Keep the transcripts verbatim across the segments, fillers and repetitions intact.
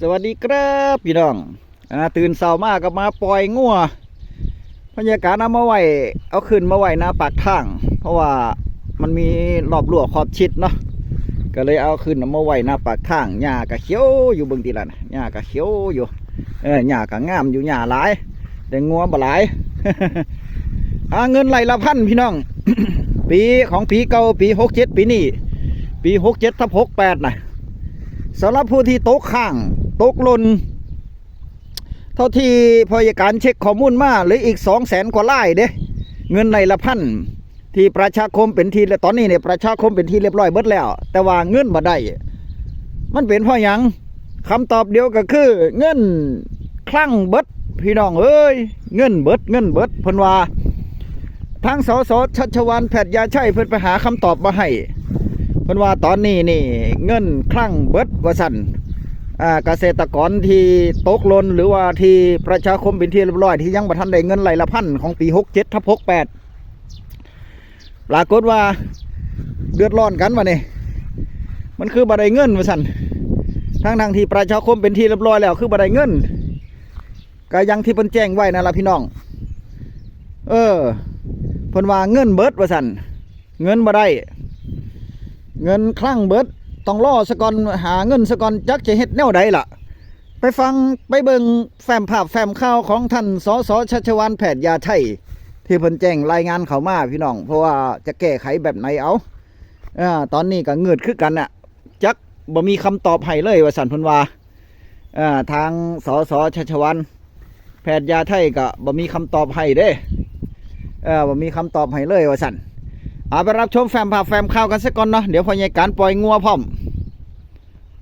สวัสดีครับพี่น้อง อ่า ตื่นเช้ามาก็มาปล่อยงัว พยากาศเอามาไว้ เอาขึ้นมาไว้หน้าปากทาง เพราะว่ามันมีรอบรั้วขอบชิดเนาะ ก็เลยเอาขึ้นเอามาไว้หน้าปากทาง หญ้าก็เขียวอยู่เบิ่งติล่ะนะ หญ้าก็เขียวอยู่ เออ หญ้าก็งามอยู่ หญ้าหลาย แต่งัวบ่หลาย หาเงินไร่ละพันพี่น้อง ปีของปีเก่า ปีหกเจ็ด ปีนี้ ปีหกเจ็ดทับหกแปดนะ สำหรับผู้ที่ตกค้าง ตกหล่น เท่าที่พยาการเช็คข้อมูลมา เหลืออีกสองแสนกว่าไร่เด้ เงินไร่ละพัน ที่ประชาคมเป็นที่เรียบ ตอนนี้เนี่ยประชาคมเป็นที่เรียบร้อยเบิดแล้ว แต่ว่าเงินบ่ได้ มันเป็นเพราะหยัง คำตอบเดียวก็คือ เงินคลังเบิด พี่น้องเอ้ย เงินเบิด เงินเบิด เพิ่นว่า ทาง สส ชัชวาล แพทยาชัย เพิ่นไปหาคำตอบมาให้ เพิ่นว่าตอนนี้นี่เงินคลังเบิดว่าซั่น อ่า เกษตรกรที่ตกหล่น หรือว่าที่ประชาคมเป็นที่เรียบร้อย ที่ยังบ่ทันได้เงินไร่ละพันของปีหกเจ็ดทับหกแปด ปรากฏว่าเดือดร้อนกันบัดนี้ มันคือบ่ได้เงินว่าซั่น ทั้งๆที่ประชาคมเป็นที่เรียบร้อยแล้ว คือบ่ได้เงิน ก็อย่างที่เพิ่นแจ้งไว้นั่นล่ะพี่น้อง เออ เพิ่นว่าเงินเบิดว่าซั่น เงินบ่ได้ เงินคลังเบิด ต้องรอซะก่อน หาเงินซะก่อน จักจะเฮ็ดแนวใดล่ะ ไปฟัง ไปเบิ่งแฟ้มภาพแฟ้มข่าวของท่าน สส ชัชวาล แพทยาชัย ที่เพิ่นแจ้งรายงานเข้ามาพี่น้อง เพราะว่าจะแก้ไขแบบไหนเอา อ่า ตอนนี้ก็งืดคือกันน่ะ จักบ่มีคำตอบให้เลยว่าซั่นเพิ่นว่า อ่า ทาง สส ชัชวาล แพทยาชัยก็บ่มีคำตอบให้เด้ เออ บ่มีคำตอบให้เลยว่าซั่น เอาไปรับชมแฟ้มภาพแฟ้มข่าวกันซะก่อนเนาะ เดี๋ยวพ่อใหญ่การปล่อยงัวพร้อม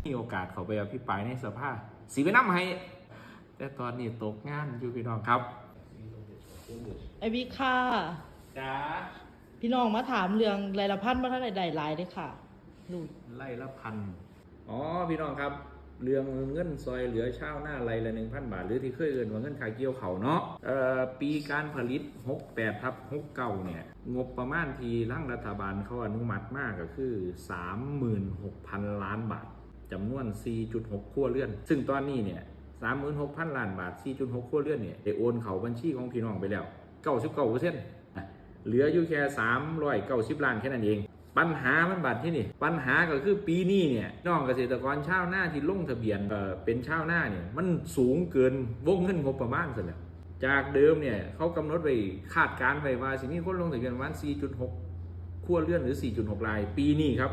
มีโอกาสเข้าไปอภิปรายในสภา สิไปนำให้ แต่ตอนนี้ตกงานอยู่พี่น้องครับ ไอ้วิกค่ะ จ๋า พี่น้องมาถามเรื่องไร่ละพันบ่ทันได้ได้หลายเด้อค่ะ ลูก ไร่ละพัน อ๋อ พี่น้องครับ เรื่องเงินซอยเหลือชาวนาไร่ละหนึ่งพันบาท หรือที่เคยเอิ้นว่าเงินค่าเกี่ยวข้าวเนาะ เอ่อ ปีการผลิตหกแปดทับหกเก้าเนี่ย งบประมาณที่ทางรัฐบาลเขาอนุมัติมาก็คือสามหมื่นหกพันล้านบาท จำนวนสี่จุดหกครัวเรือน ซึ่งตอนนี้เนี่ย สามหมื่นหกพันล้านบาท สี่จุดหกครัวเรือนเนี่ย ได้โอนเข้าบัญชีของพี่น้องไปแล้ว เก้าสิบเก้าเปอร์เซ็นต์ เหลืออยู่แค่สามร้อยเก้าสิบล้านแค่นั้นเอง ปัญหามันบัดที่นี่ ปัญหาก็คือปีนี้เนี่ย น้องเกษตรกรชาวนาที่ลงทะเบียน เอ่อ เป็นชาวนาเนี่ย มันสูงเกินวงเงินงบประมาณซะแล้ว จากเดิมเนี่ย เขากำหนดไว้ คาดการณ์ไว้ว่าสิมีคนลงทะเบียนประมาณสี่จุดหกครัวเรือน หรือสี่จุดหกราย ปีนี้ครับ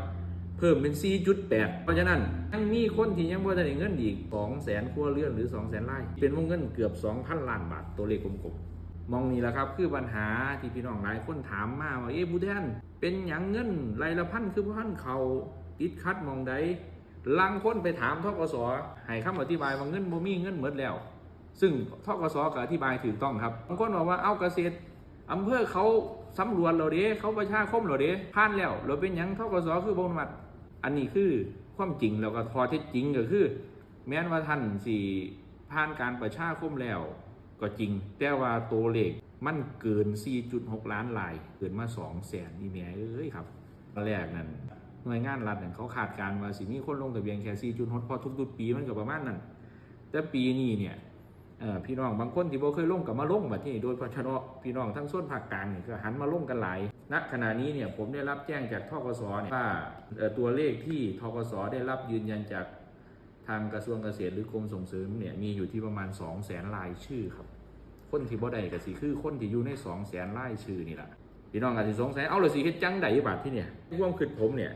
เพิ่มเป็นสี่จุดแปด เพราะฉะนั้นยังมีคนที่ยังบ่ทันได้เงินอีกสองแสนครัวเรือน หรือสองแสนราย เป็นวงเงินเกือบสองพันล้านบาท ตัวเลขกลมๆ หม่องนี้แหละครับ คือปัญหาที่พี่น้องหลายคนถามมาว่า เอ๊ะ ผู้แทน เป็นหยังเงินไร่ละพันคือบ่ทันเข้า ติดขัดหม่องใด ลางคนไปถาม ธ.ก.ส. ให้คำอธิบายว่าเงินบ่มี เงินหมดแล้ว ซึ่ง ธ.ก.ส. ก็อธิบายถูกต้องครับ บางคนบอกว่า เอา เกษตรอำเภอเขาสำรวจแล้วเด้ เขาประชาคมแล้วเด้ ผ่านแล้ว แล้วเป็นหยัง ธ.ก.ส. คือบ่อนุมัติ อันนี้คือความจริง แล้วก็ข้อเท็จจริงก็คือ แม้นว่าท่านสิผ่านการประชาคมแล้วก็จริง แต่ว่าตัวเลขมันเกินสี่จุดหกล้านราย เกินมาสองแสน นี่แม่เอ้ยครับ ตอนแรกนั่น หน่วยงานรัฐนั่นเขาคาดการณ์ว่าสิมีคนลงทะเบียนแค่สี่จุดหก เพราะทุกๆปีมันก็ประมาณนั้น แต่ปีนี้เนี่ย เอ่อ พี่น้องบางคนที่บ่เคยลงก็มาลงบัดนี้ โดยเฉพาะพี่น้องทั้งโซนภาคกลางนี่ก็หันมาลงกันหลาย ณ ขณะนี้เนี่ยผมได้รับแจ้งจาก ธ.ก.ส. เนี่ยว่า เอ่อ ตัวเลขที่ ธ.ก.ส. ได้รับยืนยันจากทางกระทรวงเกษตรหรือกรมส่งเสริมเนี่ย มีอยู่ที่ประมาณสองแสนรายชื่อครับ คนที่บ่ได้ก็สิคือคนที่อยู่ในสองแสนรายชื่อนี่ล่ะ พี่น้องอาจสิสงสัย เอ้า แล้วสิเฮ็ดจั่งใดบัดที่เนี่ย ความคิดผมเนี่ย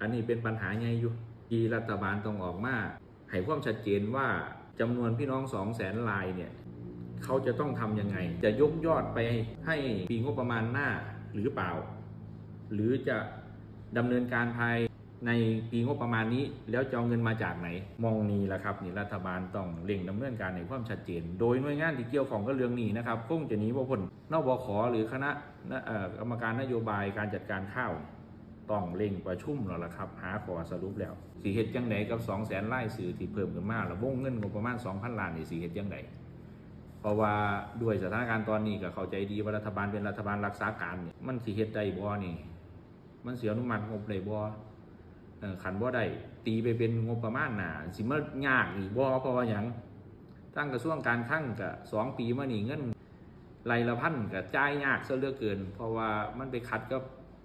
อันนี้เป็นปัญหาใหญ่อยู่ ที่รัฐบาลต้องออกมาให้ความชัดเจนว่าจำนวนพี่น้องสองแสนรายเนี่ย เขาจะต้องทำยังไง จะยกยอดไปให้ปีงบประมาณหน้าหรือเปล่า หรือจะดำเนินการภายในปีงบประมาณนี้ แล้วจะเอาเงินมาจากไหน หม่องนี้ล่ะครับ นี่รัฐบาลต้องเร่งดำเนินการให้ความชัดเจน โดยหน่วยงานที่เกี่ยวข้องกับเรื่องนี้นะครับ คงจะหนีบ่พ้น นบข. หรือคณะ เอ่อ กรรมการนโยบายการจัดการข้าว ต้องเร่งประชุมแล้วล่ะครับ หาข้อสรุปแล้ว สิเฮ็ดจั่งใดกับสองแสนรายชื่อที่เพิ่มขึ้นมา แล้ววงเงินงบประมาณสองพันล้านนี่ สิเฮ็ดจั่งใด เพราะว่าด้วยสถานการณ์ตอนนี้ก็เข้าใจดีว่ารัฐบาลเป็นรัฐบาลรักษาการเนี่ย มันสิเฮ็ดได้บ่นี่ มันสิอนุมัติงบได้บ่ เอ่อ คันบ่ได้ ตีไปเป็นงบประมาณหน้า สิมายากอีกบ่ เพราะว่าหยัง ทางกระทรวงการคลังก็สองปีมานี่ เงินไร่ละพันก็จ่ายยากซะเหลือเกิน เพราะว่ามันไปขัดกับ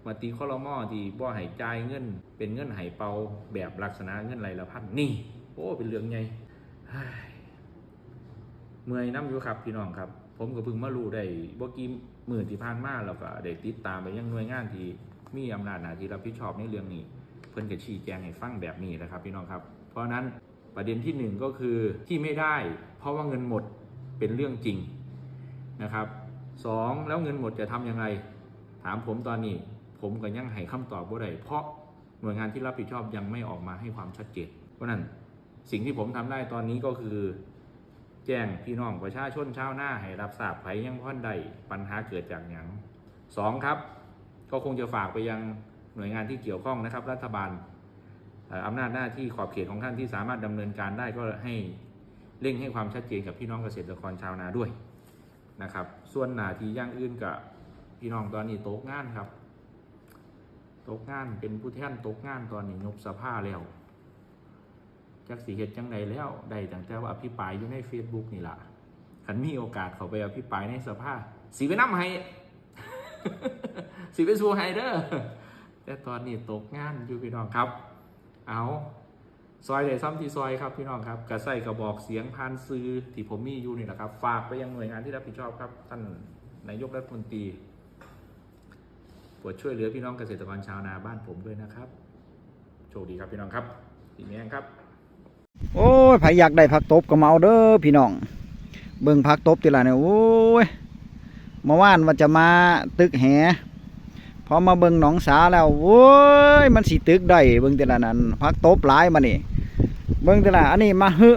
มติ ครม. ที่บ่ให้จ่ายเงิน เป็นเงินให้เป่า แบบลักษณะเงินไร่ละพันนี่ โอ้ เป็นเรื่องใหญ่ เฮ้ย เมื่อยนำอยู่ครับพี่น้องครับ ผมก็เพิ่งมารู้ได้บ่กี่มื้อที่ผ่านมา แล้วก็ได้ติดตามไปยังหน่วยงานที่มีอำนาจหน้าที่รับผิดชอบในเรื่องนี้ เพิ่นก็ชี้แจงให้ฟังแบบนี้นะครับพี่น้องครับ เพราะฉะนั้นประเด็นที่หนึ่งก็คือที่ไม่ได้ เพราะว่าเงินหมด เป็นเรื่องจริงนะครับ สอง แล้วเงินหมดจะทำยังไง ถามผมตอนนี้ ผมก็ยังให้คำตอบบ่ได้ เพราะหน่วยงานที่รับผิดชอบยังไม่ออกมาให้ความชัดเจน เพราะฉะนั้นสิ่งที่ผมทำได้ตอนนี้ก็คือ แจ้งพี่น้องประชาชนชาวนาให้รับทราบ ไผยังบ่ทันได้ ปัญหาเกิดจากหยัง สอง ครับ ก็คงจะฝากไปยังหน่วยงานที่เกี่ยวข้องนะครับ รัฐบาล เอ่อ อำนาจหน้าที่ขอบเขตของท่านที่สามารถดำเนินการได้ ก็ให้เร่งให้ความชัดเจนกับพี่น้องเกษตรกรชาวนาด้วยนะครับ ส่วนหน้าที่อย่างอื่นก็ พี่น้องตอนนี้ตกงานครับ ตกงาน เป็นผู้แทนตกงาน ตอนนี้ยุบสภาแล้ว จักสิเฮ็ดจั่งใดแล้ว ได้ตั้งแต่ว่าอภิปรายอยู่ในเฟซบุ๊กนี่ล่ะ คันมีโอกาสเข้าไปอภิปรายในสภา สิไปนำให้ สิไปสู้ให้เด้อ แต่ตอนนี้ตกงานอยู่พี่น้องครับ เอา ซอยได้ซ่อมที่ซอยครับพี่น้องครับ ก็ใช้กระบอกเสียงผ่านสื่อที่ผมมีอยู่นี่แหละครับ ฝากไปยังหน่วยงานที่รับผิดชอบครับ ท่านนายกรัฐมนตรี โปรดช่วยเหลือพี่น้องเกษตรกรชาวนาบ้านผมด้วยนะครับ โชคดีครับพี่น้องครับ ดีมีแฮงครับ โอ้ย ไผอยากได้ผักตบก็มาเอาเด้อพี่น้อง เบิ่งผักตบติล่ะเนี่ย โอ้ย เมื่อวานว่าจะมาตึกแห พอมาเบิ่งหนองสาแล้ว โอ้ย มันสิตึกได้ เบิ่งติล่ะนั่น ผักตบหลายมานี่ เบิ่งติล่ะ อันนี้มาหึ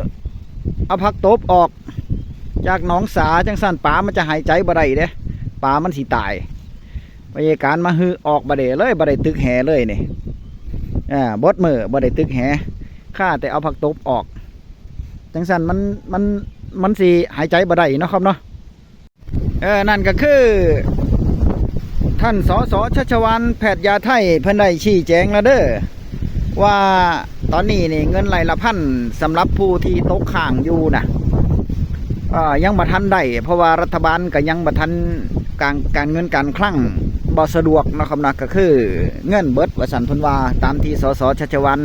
เอาผักตบออก จากหนองสา จั่งซั้นปลามันจะหายใจบ่ได้เด้ ปลามันสิตาย พยาการมาหึออกบ่ได้เลย บ่ได้ตึกแหเลยนี่ อ่า เบิดมื้อบ่ได้ตึกแห ข้าแต่เอาผักตบออก จั่งซั้นมัน มัน มันสิหายใจบ่ได้เนาะครับเนาะ เออ นั่นก็คือ ท่าน สส ชัชวาล แพทยาไทย เพิ่นได้ชี้แจงแล้วเด้อ ว่าตอนนี้นี่เงินไร่ละพัน สำหรับผู้ที่ตกค้างอยู่นะ เอ่อ ยังบ่ทันได้ เพราะว่ารัฐบาลก็ยังบ่ทัน การ การเงินการคลังบ่สะดวกเนาะครับเนาะ ก็คือเงินเบิดว่าซั่น เพิ่นว่า ตามที่ สส ชัชวาล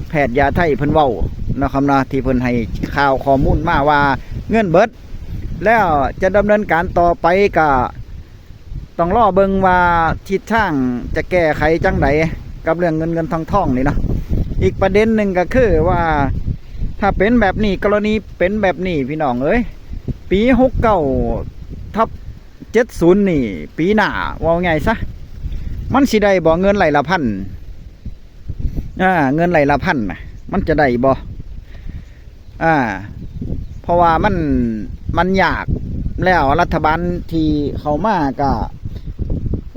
แพทยาไทย เพิ่นเว้าเนาะครับเนาะ ที่เพิ่นให้ข่าวข้อมูลมาว่าเงินเบิด แล้วจะดำเนินการต่อไปก็ต้องรอเบิ่งว่าทิศทางจะแก้ไขจั่งใดกับเรื่องเงินเงินทองทองนี่เนาะ อีกประเด็นหนึ่งก็คือว่า ถ้าเป็นแบบนี้ กรณีเป็นแบบนี้พี่น้องเอ้ย ปี หกเก้าทับเจ็ดศูนย์ นี่ ปีหน้า เว้าง่ายซะ มันสิได้บ่เงินไร่ละพัน อ่า เงินไร่ละพันน่ะ มันจะได้บ่ อ่า เพราะว่ามัน มันยาก แล้วรัฐบาลที่เข้ามาก็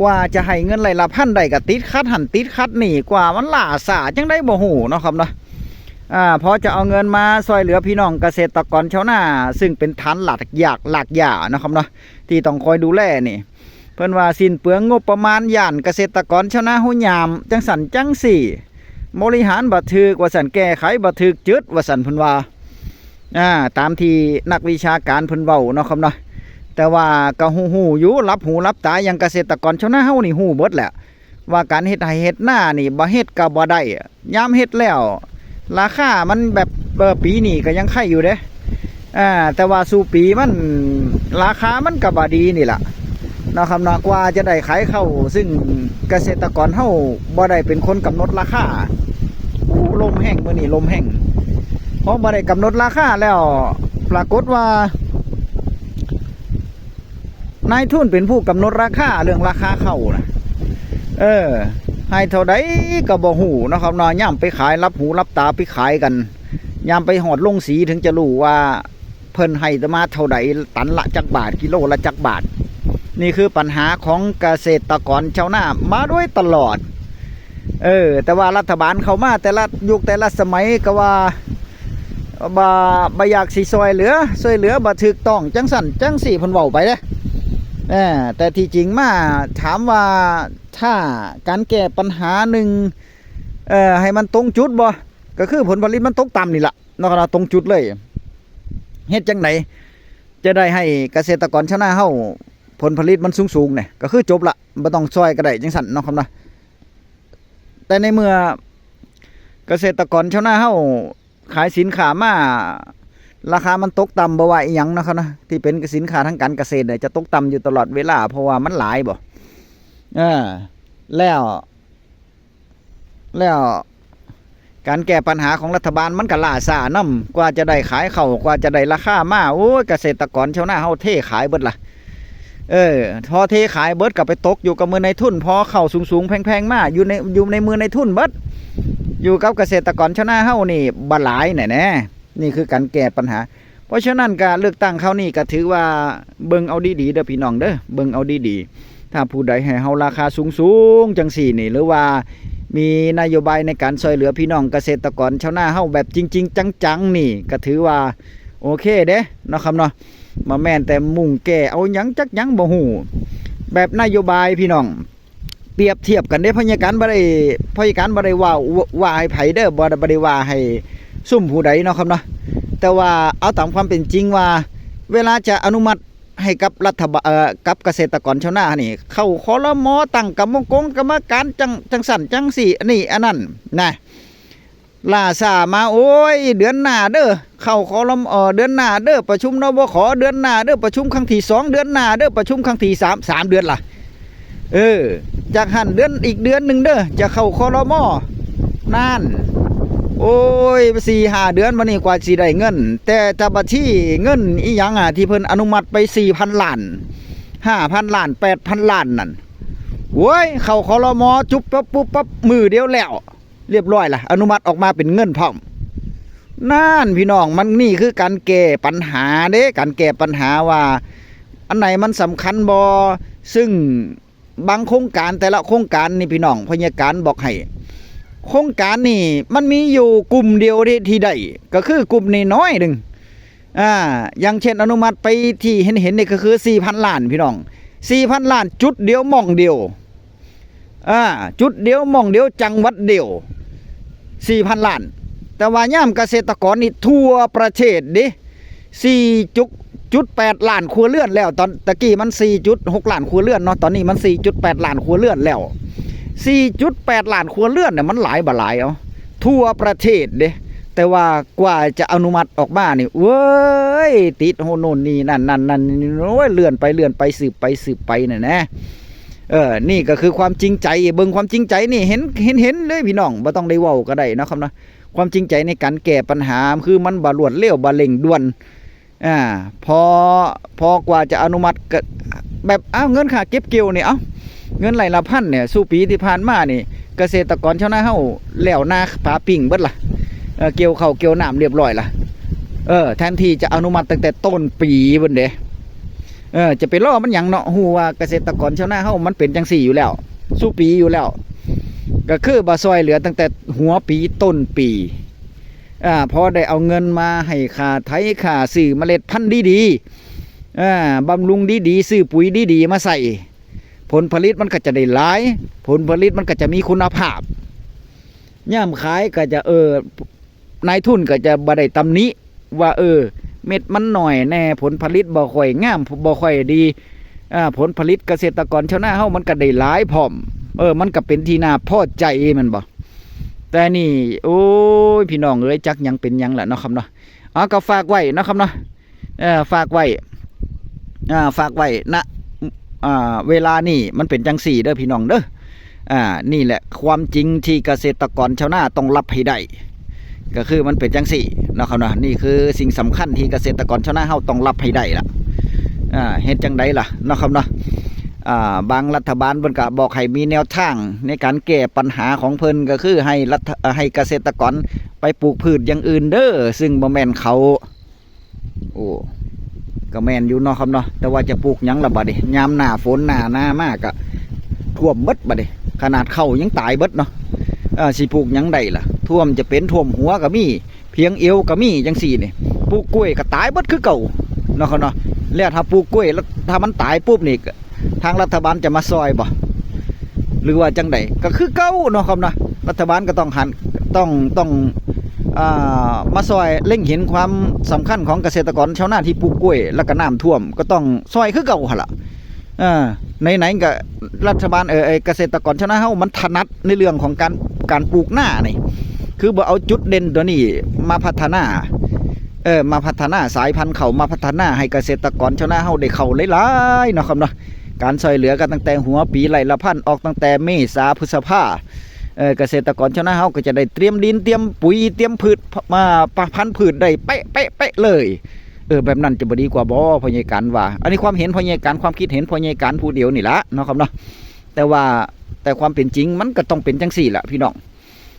กว่าจะให้เงินไร่ละพันได้ก็ติดขัดหั่นติดขัดนี่ กว่ามันล่าช้าจั่งใดบ่ฮู้เนาะครับเนาะ อ่า พอจะเอาเงินมาซ่อยเหลือพี่น้องเกษตรกรชาวนา ซึ่งเป็นฐานหลักยากหลักหญ้าเนาะครับเนาะ ที่ต้องคอยดูแลนี่ เพิ่นว่าสิ้นเปลืองงบประมาณ ย้านเกษตรกรชาวนาเฮายามจั่งซั้นจั่งซี้ บริหารบ่ถูกว่าซั่น แก้ไขบ่ถูกจุดว่าซั่น เพิ่นว่า อ่า ตามที่นักวิชาการเพิ่นเว้าเนาะครับเนาะ แต่ว่าก็ฮู้ๆอยู่ หลับหูหลับตา อย่างเกษตรกรชาวนาเฮานี่ฮู้เบิดแหละ ว่าการเฮ็ดไร่เฮ็ดนานี่บ่เฮ็ดก็บ่ได้ ยามเฮ็ดแล้ว ราคามันแบบ เออ ปีนี้ก็ยังไคอยู่เด้ อ่า แต่ว่าสู่ปีมัน ราคามันก็บ่ดีนี่ล่ะ เนาะครับเนาะ กว่าจะได้ขายเข้า ซึ่งเกษตรกรเฮาบ่ได้เป็นคนกำหนดราคา อู้ ลมแฮง มื้อนี้ลมแฮง พอบ่ได้กำหนดราคาแล้ว ปรากฏว่า นายทุนเป็นผู้กำหนดราคา เรื่องราคาเข้านะ เออ ให้เท่าใดก็บ่ฮู้เนาะครับเนาะ ยามไปขายหลับหูหลับตาไปขายกัน ยามไปฮอดโรงสีถึงจะรู้ว่าเพิ่นให้มาเท่าใด ตันละจักบาท กิโลละจักบาท นี่คือปัญหาของเกษตรกรชาวนามาโดยตลอด เออ แต่ว่ารัฐบาลเข้ามาแต่ละยุคแต่ละสมัยก็ว่า บ่ บ่อยากสิซ่อยเหลือ ซ่อยเหลือบ่ถูกต้อง จั่งซั้นจั่งซี้ เพิ่นเว้าไปเด้ เออ แต่ที่จริงมา ถามว่าถ้าการแก้ปัญหาหนึ่ง เอ่อ ให้มันตรงจุดบ่ ก็คือผลผลิตมันตกต่ำนี่ล่ะเนาะครับเนาะ ตรงจุดเลย เฮ็ดจั่งใดจะได้ให้เกษตรกรชาวนาเฮาผลผลิตมันสูงๆเนี่ย ก็คือจบละ บ่ต้องซอยก็ได้จั่งซั้นเนาะครับเนาะ แต่ในเมื่อเกษตรกรชาวนาเฮาขายสินค้ามา ราคามันตกต่ำ บ่ว่าอีหยังเนาะครับเนาะ ที่เป็นสินค้าทางการเกษตรเนี่ยจะตกต่ำอยู่ตลอดเวลา เพราะว่ามันหลายบ่ เออ แล้ว แล้วการแก้ปัญหาของรัฐบาลมันก็ล่าช้านำ กว่าจะได้ขายเข้า กว่าจะได้ราคามา โอ้ย เกษตรกรชาวนาเฮาเทขายเบิดล่ะ เออ พอเทขายเบิดก็ไปตกอยู่กับมือนายทุน พอเข้าสูงๆแพงๆมา อยู่ใน อยู่ในมือนายทุนเบิด อยู่กับเกษตรกรชาวนาเฮานี่บ่หลายแน่ๆ นี่คือการแก้ปัญหา เพราะฉะนั้นการเลือกตั้งคราวนี้ก็ถือว่าเบิ่งเอาดีๆเด้อพี่น้องเด้อ เบิ่งเอาดีๆ ถ้าผู้ใดให้เฮาราคาสูงๆจั่งซี้นี่ หรือว่ามีนโยบายในการช่วยเหลือพี่น้องเกษตรกรชาวนาเฮาแบบจริงๆจังๆนี่ ก็ถือว่าโอเคเด้เนาะครับเนาะ บ่แม่นแต่มุ่งแก้เอาหยังจักหยังบ่ฮู้ แบบนโยบายพี่น้อง เปรียบเทียบกันเด้ พยาการบ่ได้ พยาการบ่ได้ว่า ว่าให้ไผเด้อ บ่ได้ บ่ได้ว่าให้ซุมผู้ใดเนาะครับเนาะ แต่ว่าเอาตามความเป็นจริงว่า เวลาจะอนุมัติให้กับรัฐบาล เอ่อ กับเกษตรกรชาวนานี่ เข้า ครม. ตั้งกรรมกงกรรมการจั่ง จั่งซั้นจั่งซี้ อันนี้อันนั้นนะ ล่าช้ามา โอ้ย เดือนหน้าเด้อ เข้า ครม. เดือนหน้าเด้อ ประชุม นบข. เดือนหน้าเด้อ ประชุมครั้งที่สอง เดือนหน้าเด้อ ประชุมครั้งที่สาม สามเดือนล่ะ เออ จากหั่นเดือน อีกเดือนหนึ่งเด้อ จะเข้า ครม. นั่น โอ้ย สี่ห้าเดือนมานี่กว่าสิได้เงิน แต่แต่บัดที่เงินอีหยังอ่ะ ที่เพิ่นอนุมัติไปสี่พันล้าน ห้าพันล้าน แปดพันล้านนั่น โว้ย เข้า ครม. จุบปั๊บปุ๊บปั๊บ มื้อเดียวแล้ว เรียบร้อยล่ะ อนุมัติออกมาเป็นเงินพร้อม นั่นพี่น้อง มันนี่คือการแก้ปัญหาเด้ การแก้ปัญหาว่า อันไหนมันสำคัญบ่ ซึ่งบางโครงการ แต่ละโครงการนี่พี่น้อง พยาการบอกให้ โครงการนี่มันมีอยู่กลุ่มเดียวเด้ที่ได้ ก็คือกลุ่มน้อยๆหนึ่ง อ่า อย่างเช่นอนุมัติไปที่เห็นๆนี่ก็คือสี่พันล้านพี่น้อง สี่พันล้าน จุดเดียวหม่องเดียว อ่า จุดเดียวหม่องเดียว จังหวัดเดียว สี่พันล้าน แต่ว่ายามเกษตรกรนี่ทั่วประเทศเด้ สี่จุด จุดแปดล้านครัวเรือนแล้ว ตอนตะกี้มันสี่จุดหกล้านครัวเรือนเนาะ ตอนนี้มันสี่จุดแปดล้านครัวเรือนแล้ว สี่จุดแปดล้านครัวเรือนเนี่ยมันหลายบ่หลาย เอา ทั่วประเทศเด้ แต่ว่ากว่าจะอนุมัติออกมานี่ เว้ย ติดโหโน่นนี่นั่น นั่น นั่น โอ้ย เลื่อนไป เลื่อนไป สืบไป สืบไปเนี่ยนะ เออ นี่ก็คือความจริงใจ เบิ่งความจริงใจนี่ เห็น เห็น เห็นเลยพี่น้อง บ่ต้องได้เว้าก็ได้เนาะครับเนาะ ความจริงใจในการแก้ปัญหา คือมันบ่รวดเร็ว บ่เร่งด่วน อ่า พอ พอกว่าจะอนุมัติก็แบบ อ้าว เงินค่าเก็บเกี่ยวนี่ เอ้า เงินไร่ละพันเนี่ย สู่ปีที่ผ่านมานี่ เกษตรกรชาวนาเฮาแล้วนาผาปิ้งเบิดล่ะ เออ เกี่ยวข้าวเกี่ยวน้ำเรียบร้อยล่ะ เออ แทนที่จะอนุมัติตั้งแต่ต้นปีพุ้นเด้ เออ จะไปรอมันหยังเนาะ ฮู้ว่าเกษตรกรชาวนาเฮามันเป็นจั่งซี้อยู่แล้ว สู่ปีอยู่แล้ว ก็คือบ่ซอยเหลือตั้งแต่หัวปีต้นปี อ่า พอได้เอาเงินมาให้ค่าไถ ค่าซื้อเมล็ดพันธุ์ดีๆ อ่า บำรุงดีๆ ซื้อปุ๋ยดีๆ มาใส่ ผลผลิตมันก็จะได้หลาย ผลผลิตมันก็จะมีคุณภาพ ยามขายก็จะ เออ นายทุนก็จะบ่ได้ตำหนิว่า เออ เม็ดมันน้อยแน่ ผลผลิตบ่ค่อยงาม บ่ค่อยดี อ่า ผลผลิตเกษตรกรชาวนาเฮามันก็ได้หลายพร้อม เออ มันก็เป็นที่น่าพอใจแม่นบ่ แต่นี่ โอ้ย พี่น้องเอ้ย จักหยังเป็นหยังล่ะเนาะครับเนาะ เอา ก็ฝากไว้เนาะครับเนาะ เอ่อ ฝากไว้ อ่า ฝากไว้นะ อ่า เวลานี่มันเป็นจั่งซี้เด้อพี่น้องเด้อ อ่า นี่แหละความจริงที่เกษตรกรชาวนาต้องรับให้ได้ ก็คือมันเป็นจั่งซี้เนาะครับเนาะ นี่คือสิ่งสำคัญที่เกษตรกรชาวนาเฮาต้องรับให้ได้ล่ะ อ่า เฮ็ดจั่งใดล่ะเนาะครับเนาะ อ่า บางรัฐบาลเพิ่นก็บอกให้มีแนวทางในการแก้ปัญหาของเพิ่น ก็คือให้รัฐ เอ่อ ให้เกษตรกรไปปลูกพืชอย่างอื่นเด้อ ซึ่งบ่แม่นข้าว โอ้ ก็แม่นอยู่เนาะครับเนาะ แต่ว่าจะปลูกหยังล่ะบัดนี้ ยามหน้าฝนหน้าหนาวมาก็ท่วมเบิดบัดนี้ ขนาดข้าวยังตายเบิดเนาะ เอ่อ สิปลูกหยังได้ล่ะ ท่วมจะเป็นท่วมหัวก็มี เพียงเอวก็มีจั่งซี้นี่ ปลูกกล้วยก็ตายเบิดคือเก่าเนาะครับเนาะ แล้วถ้าปลูกกล้วยแล้วถ้ามันตายปุ๊บนี่ ทางรัฐบาลจะมาซอยบ่ หรือว่าจั่งใด ก็คือเก่าเนาะครับเนาะ รัฐบาลก็ต้องหัน ต้อง ต้อง อ่า มาซอยเล็งเห็นความสำคัญของเกษตรกรชาวนาที่ปลูกกล้วย แล้วก็น้ำท่วม ก็ต้องซอยคือเก่าหั่นล่ะ เออ ไหนๆ ก็รัฐบาล เออ ไอ้เกษตรกรชาวนาเฮามันถนัดในเรื่องของการ การปลูกนานี่ คือบ่เอาจุดเด่นตัวนี้มาพัฒนา เออ มาพัฒนาสายพันธุ์ข้าว มาพัฒนาให้เกษตรกรชาวนาเฮาได้ข้าวหลายๆ เนาะครับเนาะ การซอยเหลือก็ตั้งแต่หัวปีไร่ละพัน ออกตั้งแต่เมษาพฤษภา เออ เกษตรกรชาวนาเฮาก็จะได้เตรียมดิน เตรียมปุ๋ย เตรียมพืช มา พันธุ์พืชได้เป๊ะๆๆ เลย เออ แบบนั้นจะบ่ดีกว่าบ่ พ่อใหญ่กันว่า อันนี้ความเห็นพ่อใหญ่กัน ความคิดเห็นพ่อใหญ่กันผู้เดียวนี่ละเนาะครับเนาะ แต่ว่า แต่ความเป็นจริงมันก็ต้องเป็นจังซี่ล่ะพี่น้อง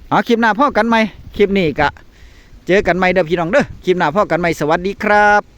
เอา คลิปหน้าพ้อกันใหม่ คลิปนี้ก็เจอกันใหม่เด้อพี่น้องเด้อ คลิปหน้าพ้อกันใหม่ สวัสดีครับ